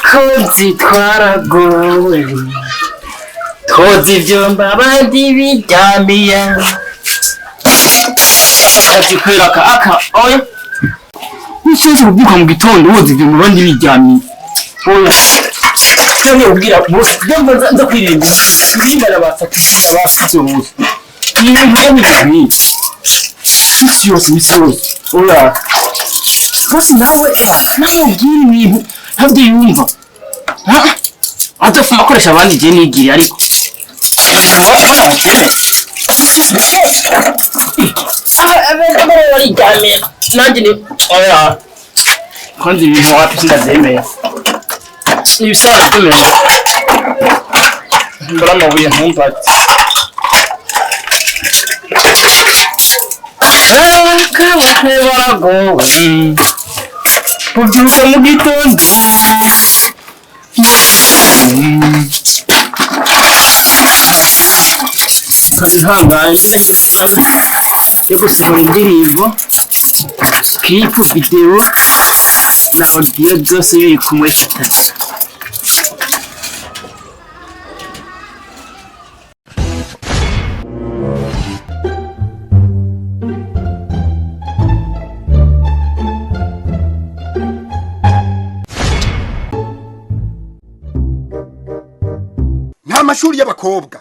Abakozi twaragowe, twoza ivyomba abandi biryamiye. Akazi kwera aka aka oya, nishyushye kubyuka mu gitondo woza ivyomba abandi biryamiye, oya. Cyangwa ubwira bose ndumva nza kwirinda kurimbana basatira basize bose ibintu byo misi yose, misi yose, oya. Bose nawe nawe ubwira ibintu ntabyo yumva. Adafuma akoresha abandi, igihe nigiriye, ariko ubona mukene bariryamiye, nanjye ni oya. Kandi ibintu wapi, sindabyemeye, ibisanzwe byemeye mbura amabuye ntumbate. Baragowe kubyuka mu gitondo. Ihangane yo gusohora indirimbo, clip, video na audio byose biri kumwe katatu. Nta mashuri y'abakobwa.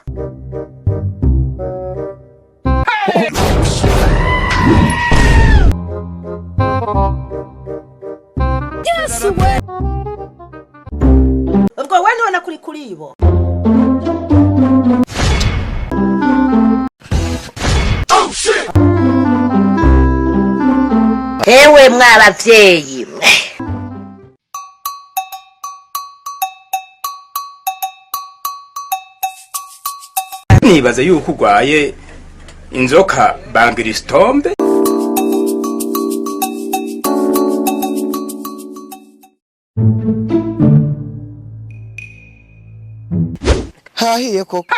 Ubwo we ntubona kuri kuri bo. Hewe mw'abavyeyi mwe. Nibaza yuko urwaye inzoka bangiristombe. Hahiye koko.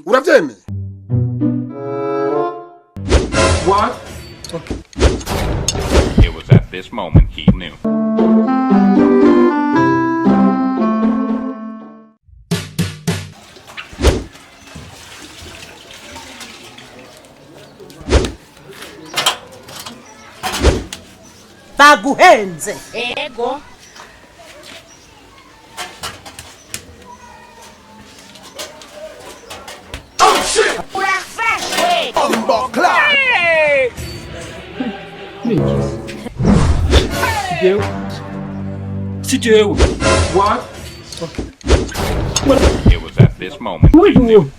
Urabyemeye? It was at this moment he knew. Baguhenze. Ego. Urafashwe. Si jewe. It was at this moment he knew.